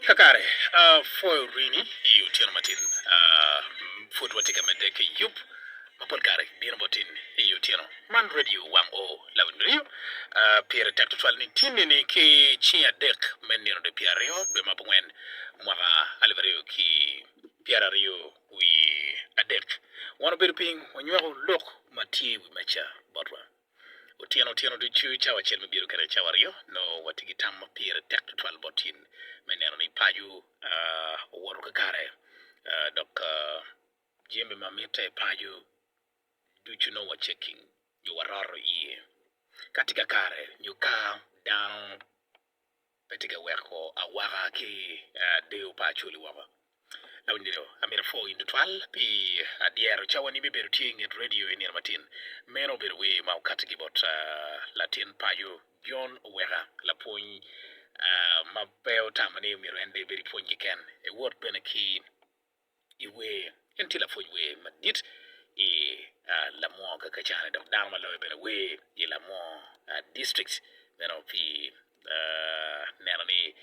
Kakare, apwoyo rini i otyeno matin. Pud watye ka medde ki yub ma pol kare bino bot in i otyeno man radio wang o lawiny radio. Pire tek tutwal ni tinni ni ki ceng adek me nino dwe pyeraryo dwe ma abongwen mwaka alip aryo ki pyeraryo wiye adek. Wan obedo piny wanywako lok ma tye i wi meja botwa. Otyeno otyeno ducu cawa acel me bino kede cawa aryo nongo watye ki tam ma pire tek tutwal bot in me neno ni paco owoto kakare dok jami ma mitte i paco ducu nongo wa checking nyo waroto iye. Ka tye kakare nyo ka dano pe tye ka weko awaka ki deyo pa Acholi woko. Lawiny Lilo, amito apwo in tutwal pi dyero cawani me bedo tye i nget redio i nino matin. Meno obedo wer ma okatti ki bot latin paco John Oweka, lapwony ma pe otamo ni myero en dong ebed i pwony keken, ewot bene ki i wer. En tye lapwony wer madit i Lamwor Kakacane dok dano ma loyo bene wer i Lamwor District meno pi neno ni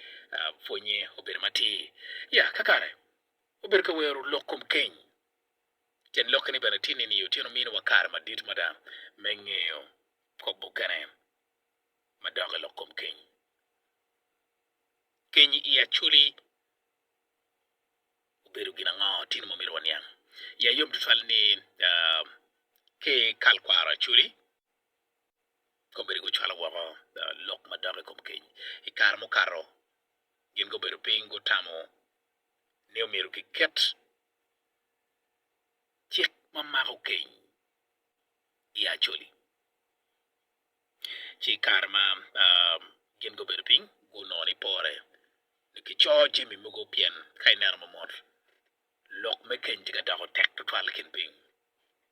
pwonye obedo matir. Ya kakare, obedo ka wero lok kom keny. Tyen lokke ni bene tye ni otyeno miniwa kare madit mada me ngeyo kop mukene madok i lok kom keny. Keny i Acholi obedo gin ango tino ma myero waniang? Iya yom tutwal ni ki kal kwaro Acholi kombeddi gucwalo woko lok madok i kom keny. I kare mukato gin gubedo piny gutamo ni omyero kiket cik ma mako keny i Acholi. Ci i kare ma gin gubedo piny gunongo ni pore ni kico jami mogo pien ka ineno mamot lok me keny tye ka doko tek tutwal i kin piny.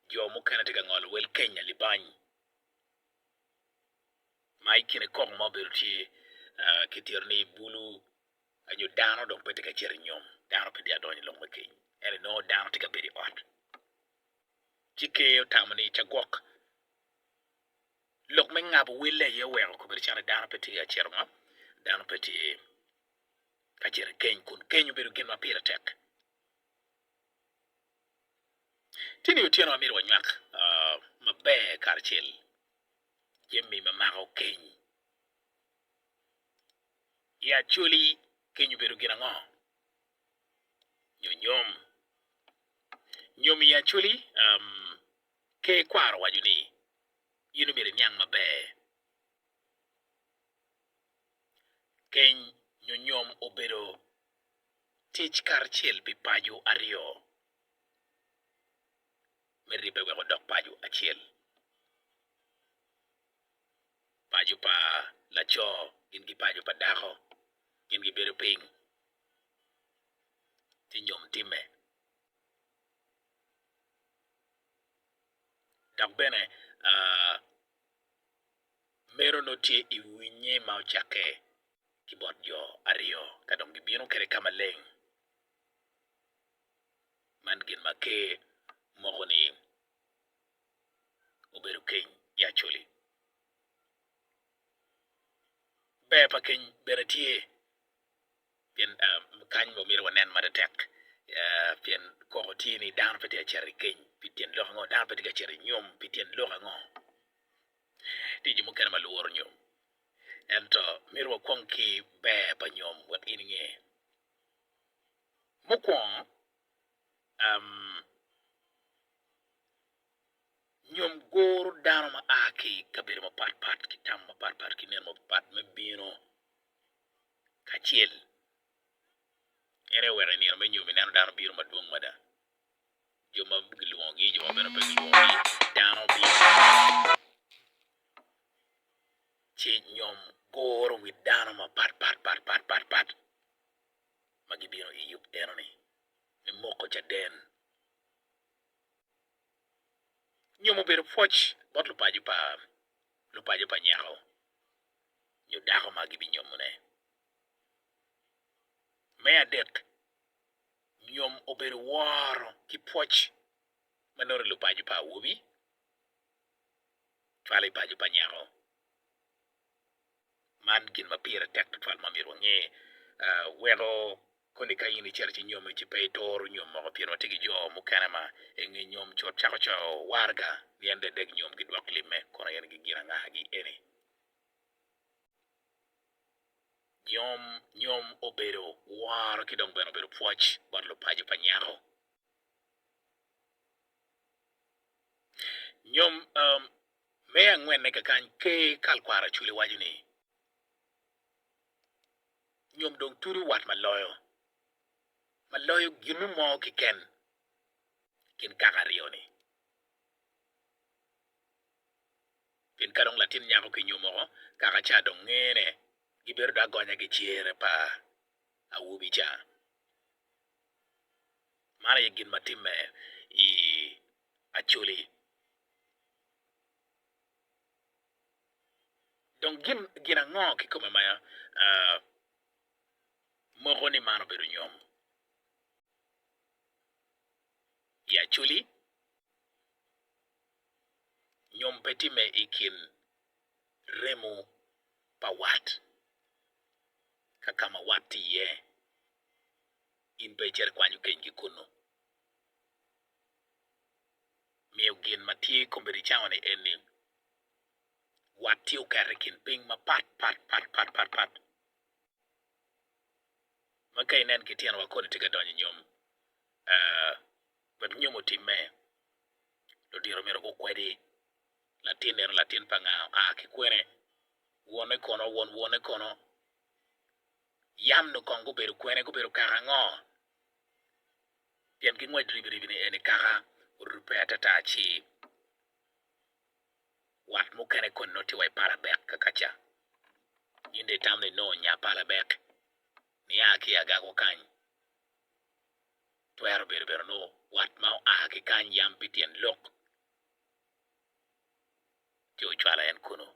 Jo mukene tye ka ngolo wel keny alibany ma i kine koko ma obedo tye kitito ni bulu nyo dano dong pe tye ka cito i nyom, dano pe tye ka donyo i lok me keny ento inongo dano tye ka bedo i ot ci ker otamo ni cagwok Lok me ngabo welle aye oweko kobedo calo dano pe tye ka cito ngo? Dano pe tye ka cito i keny kun keny obedo gin ma pire tek. Tye ni otyeno ma myero wanywak maber karacel jami ma mako keny. I Acholi keny obedo gin ango? Nyo nyom. Nyom i Acholi Ker kwaro owaco ni, In omyero iniang maber. Keny nyo nyom obedo tic karacel pi paco aryo me ribbe wek odok paco acel. Paco pa laco gin ki paco pa dako gin gibedo piny ci nyom timme. Dok bene meno nongo tye i winye ma ocakke ki bot jo aryo ka dong gibino kwede ka maleng. Man gin ma ker moko ni obedo keny i Acholi. Ber pa keny bene tye. Pien kany omyero wanen matek pien koko tye ni dano pe tye ka cito i keny pi tyen lok ango, dano pe tye ka cito i nyom pi tyen lok ango. Tye jo mukene ma lworo nyom ento myero wakwong ki ber pa nyom wek in inge. Mukwongo, nyom guro dano ma a ki i kabedo mapatpat ki tam mapatpat ki neno mapatpat me bino kacel. En aye oweko i nino me nyom ineno dano bino madwong mada. Jo ma gilwongogi, jo ma bene pe gilwongogi, dano bino ci nyom guro wi dano mapat pat pat pat pat pat ma gibino i yub enoni. Me moko caden. Nyom obedo pwoc bot lupaco pa lupaco pa nyako nyo dako ma gibinyomone. Me adek, nyom obedo woro ki pwoc ma nongo lupaco pa awobi cwalo i paco pa nyako. Man gin ma pire tek tutwal ma myero wange weko koni ka in icito ci nyomme ci pe ituro nyom moko pien watye ki jo mukene ma inge nyom cut cako coyo waraga ni en dong edeg nyom gidwok limme kono en gin angagi eni. Nyom nyom obedo woro ki dong bene obedo pwoc bot lupaco pa nyako. Nyom me angwenne kakany Ker Kalkwaro Acholi waco ni, Nyom dong tudo wat ma loyo ma loyo ginu mo keken i kin kaka aryo-ni. Pien ka dong latin nyako kinyomo oko, kaka ca dong ngene, gibedo dong agonya ki cere pa awobi ca. Man aye gin ma timme i Acholi. Dong gin gin ango kikome ma moko ni man obedo nyom i Acholi? Nyom pe timme i kin remo pa wat ka ka ma wat tye iye. In pe icito ikwanyo keny ki kunnu. Miyo gin ma tye kombeddi cawa-ni en ni, wat tye oketo i kin piny mapat pat pat pat pat pat ma ka inen ki tyenowa koni tye ka donyo i nyom wek nyom otimme ludito myero gukwedi latin eno latin pa nga oa ki kwene wonne kono won wonne kono yam nongo kong gubedo kwene gubedo kaka ango pien ki ngwec ribiribi ni eni kaka orubbe atata ci Wat mukene koni nongo tye wa i palabek kakaca. In dong itamo ni inongo nya palabek nia ki i agako kany? Twero bedo bene nongo wat ma oa ki kany yam pi tyen lok ci ocwalo en kunu.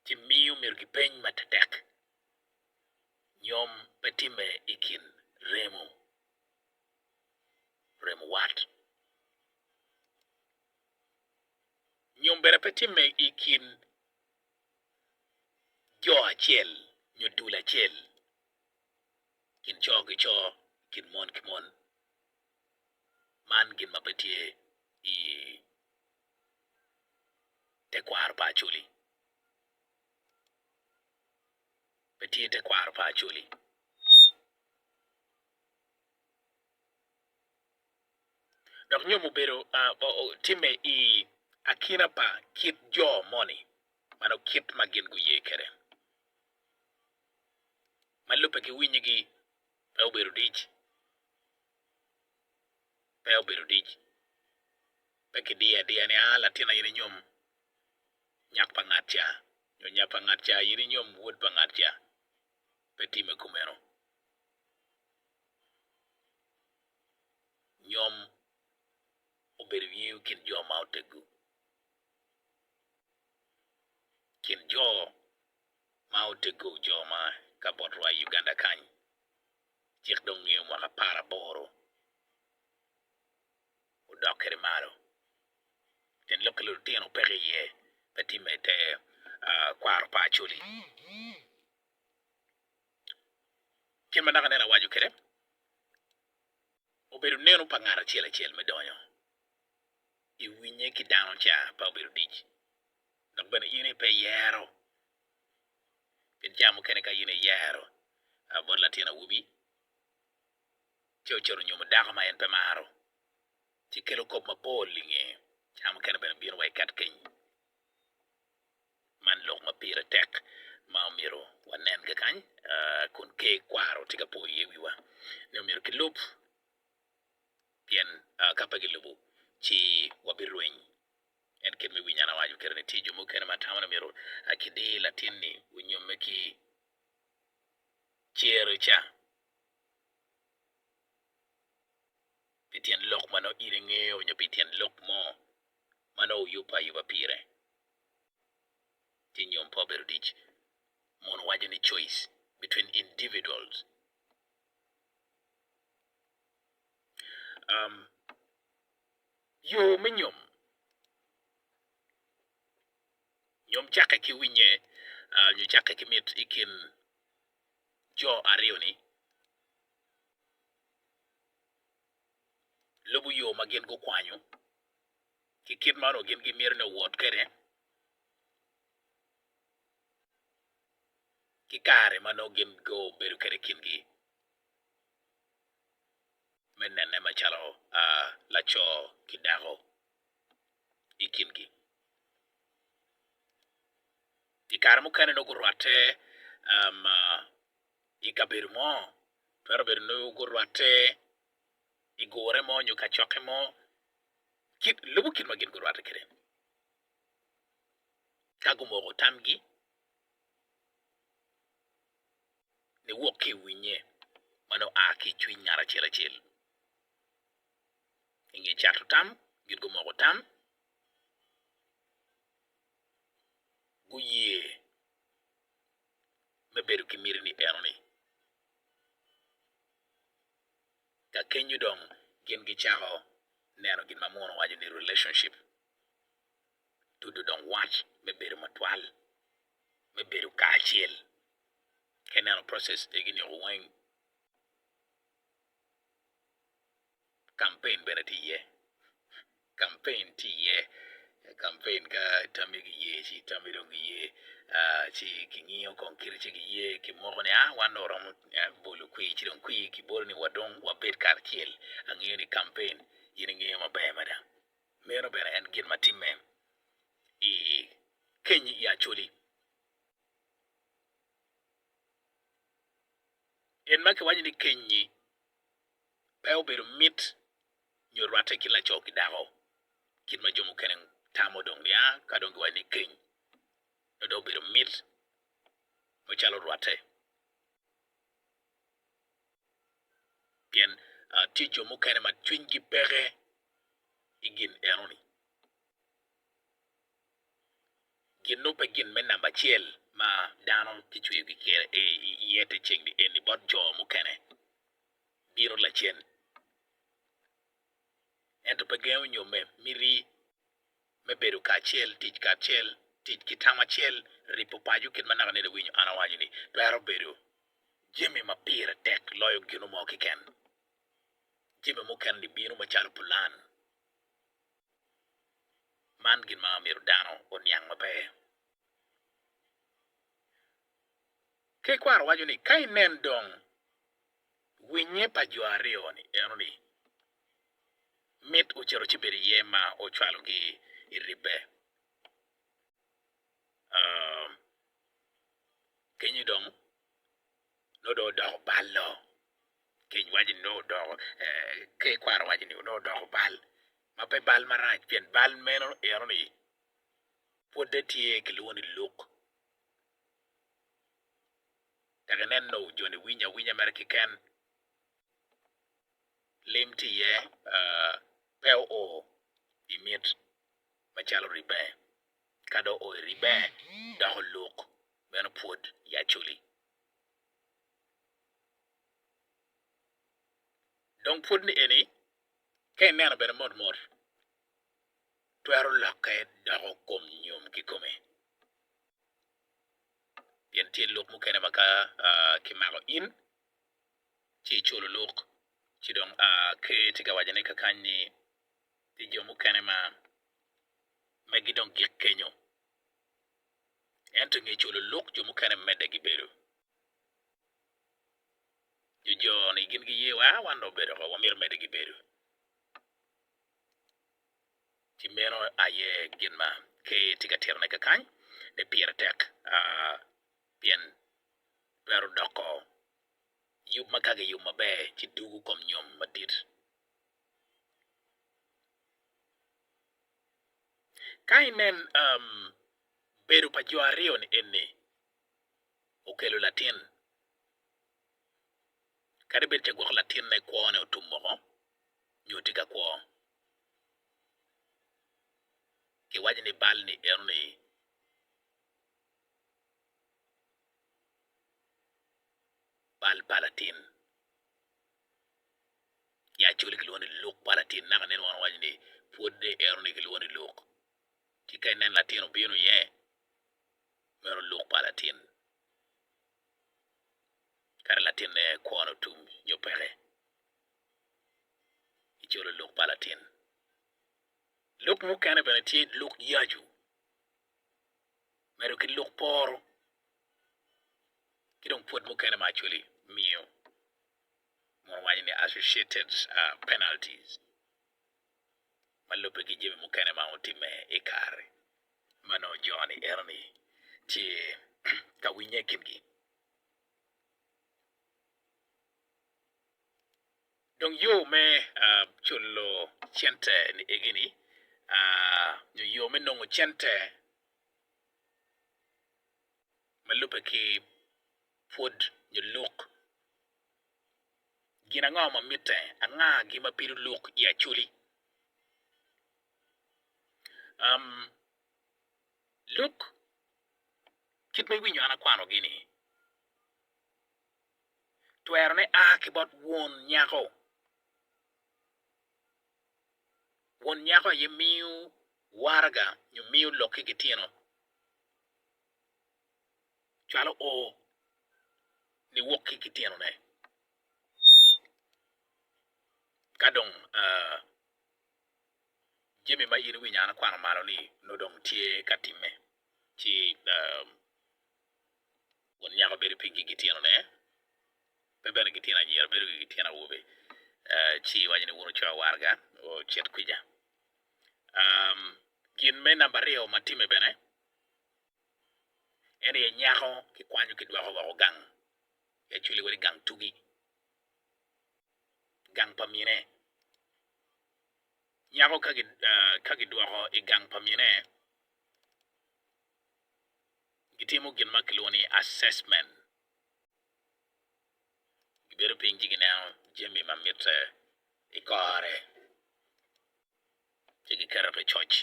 Ci miyo myero gipeny matetek. Nyom pe timme i kin remo, remo wat. Nyom bene pe timme i kin jo acel nyo dul acel, kin co ki co, kin mon ki mon. Man gin ma pe tye i tekwaro pa Acholi. Pe tye i tekwaro pa Acholi. Dok nyom obedo timme i akina pa kit jo moni, mano kit ma gin guye kwede. Ma lubbe ki winyogi, pe obedo dic, pe obedo dic, pe kidiyo adiya ni, 'A, latinna in inyom nyak pa ngat ca, nyo nya pa ngat ca, in inyom wod pa ngat ca. Pe timme kumeno. Nyom obedo yeyo i kin jo ma oteggu, kin jo ma oteggu jo ma ka botwa i Uganda kany cik dong ngeyo mwaka aparaboro odok kwede malo pien lok ki lutino peke iye pe timme i te kwaro pa Acholi. Kit ma dok aneno awaco kwede, obedo neno pa ngat acel acel me donyo i winye ki dano ca pe obedo dic dok bene in aye pe iyero. Pien ca mukene ka in iyero bot latin awobi ci ocito onyomo dako ma en pe maro ci kelo kop mapol i ngeye ca mukene bene bino wa i ket keny. Man lok ma pire tek ma omyero wanen kakany kun ker kwaro tye ka po iye wiwa ni omyero kilub pien ka pe gilubo ci wabirweny. En kit me winyo an awaco kede ni tye jo mukene ma tamo ni myero kidir latin-ni onyomme ki cere ca. tyen lok ma nongo in ingeyo nyo pi tyen lok mo ma nongo wuyubbe ayuba pire. Ci nyom pe obedo dic. Muno waco ni choice between individuals. Um, yo me nyom. Nyom cakke ki winye uh, nyo cakke ki mit i kin jo aryo-ni. Lubo yo ma gin gukwanyo ki kit ma onongo gin gimito ni owot kwede ki kare ma nongo gin gubedo kwede i kingi me nene macalo laco ki dako i kingi. I kare mukene nongo gurwatte i kabedo mo, twero bedo nongo gurwatte i gure mo nyo kacokke mo, kit lubo kit ma gin gurwatte kwede. Ka gumoko tamgi niwok ki i winye ma nongo a ki i cwiny ngat acel acel. I nge cato tam, gin gumoko tam, guye me bedo ki miti ni enoni. Ka kenyo dong gin gicako neno gin ma muno waco ni relationship, tudo dong wac me bedo matwal, me bedo kacel. Ka ineno process egi nio weng, Kampen bene tye iye, kampen tye iye, kampen ka tammi giye ci tammi dong giye ci kingiyo kong kite ci giye kimoko ni aa wan dong waromo bolo kwir ci dong kwir kibolo ni wa dong wabed kacel angeyo ni kampen in ingeyo maber mada meno bene en gin ma timme i kenyi i Acholi. En ma kiwaco ni kenyi pe obedo mit nyo rwatte i kin laco ki dako kit ma jo mukene tamo dong ni a ka dong giwaco ni keny nongo dong obedo mit macalo rwatte pien tye jo mukene ma cwinygi peke i gin enoni. Gin nongo pe gin me namba acel ma dano kicweyogi iye te ceng ni eni bot jo mukene bino lacen. Ento pe gengo nyomme, miti me bedo kacel, tic kacel, tic ki tam acel, ripo paco kit ma naka nene iwinyo an awaco ni twero bedo jami ma pire tek loyo gino mo keken. Jami mukene ni bino macalo pulan. Man gin ma myero dano oniang maber. Ki kwaro waco ni ka inen dong winye pa jo aryo-ni eno-ni mit ocito ci bedo iye ma ocwalogi i ribbe. Kenyo dong nongo dong odoko bal-lo. Keny waco ni nongo odoko, ker kwaro waco ni nongo odoko bal ma pe bal marac pien bal meno eno-ni pwodde tye kilwongo ni luk. Tek inen nongo joni winyo awinya mere keken, lim tye iye pe oo i mit macalo ribbe, ka dong oo i ribbe doko luk meno pwod i acholi. Dong pwod ni eni ka ineno bene mot mot twero lokke doko kom nyom kikome. Pien tye lok mukene ma ka kimako in ci iculo lok ci dong ker tye ka wacone kakany ni tye jo mukene ma megi dong gik kenyo ento i nge culo lok jo mukene medde gibedo nyo jo-ni gin giye wa wan dong obedo oko wamito medde gibedo ci meno aye gin ma ker tye ka titone kakany ni pire tek pien twero doko yub ma ka giyubo maber ci dugo kom nyom madit. Ka inen bedo pa jo aryo-ni eni okelo latin, kadi bed ca gwok latinne kwone otum woko. Nyo tye ka kwo. Kiwaco ni bal ni eno ni bal pa latin. I Acholi kilwongo ni luk pa latin naka nen wan wawaco ni pwod ni eno ni kilwongo ni luk. Ci ka inen latin obino iye meno luk pa latin. Kadi latinne kwone otum nyo peke. Iculo luk pa latin. Luk mukene bene tye luk yacu medo ki luk poro ki dong pwod mukene ma actually miyo mono waco ni associated penalties ma lubbe ki jami mukene ma otimme i kare ma nongo jo-ni eno-ni tye ka winye i kingi. Dong yo me culo cente ni egini nyo yo me nongo cente ma lubbe ki pwod nyo luk, gin ango ma mitte? Angagi ma pido luk i Acholi? Luk kit ma iwinyo an akwanogi-ni Twerone a ki bot won nyako. Won nyako aye miyo waraga nyo miyo lok ki gitino cwalo o niwok ki gitinone. Ka dong jami ma in iwinyo an akwano malo-ni nongo dong tye ka timme ci Won nyako bedo piny ki gitinone, pe bene gitino anyira, bedo ki gitino awobe. Ci iwaco ni wun wucoyo waraga, wucit kwica. Gin me namba aryo ma timme bene, en aye nyako kikwanyo kidwoko woko gang, actually wadi gang tugi, gang pa mine. Nyako ka gidwoko i gang pa mine, gitimo gin ma kilwongo ni assessment. Gibedo piny ci gineno jami ma mitte i kore ci giketo ki coc.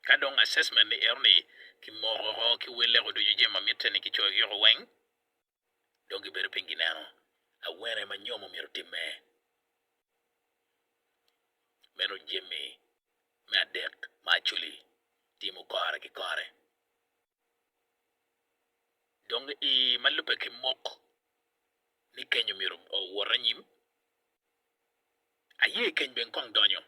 Ka dong assessment ni eno ni kimoko woko ki welleko ducu jami ma mitte ni kicoyo woko weng dong gibedo piny gineno awene ma nyom omyero otimme. Meno jami me adek ma Acholi timo kore ki kore. Dong i ma lubbe ki mok ni keny omyero owot anyim, aye keny bene kong donyo.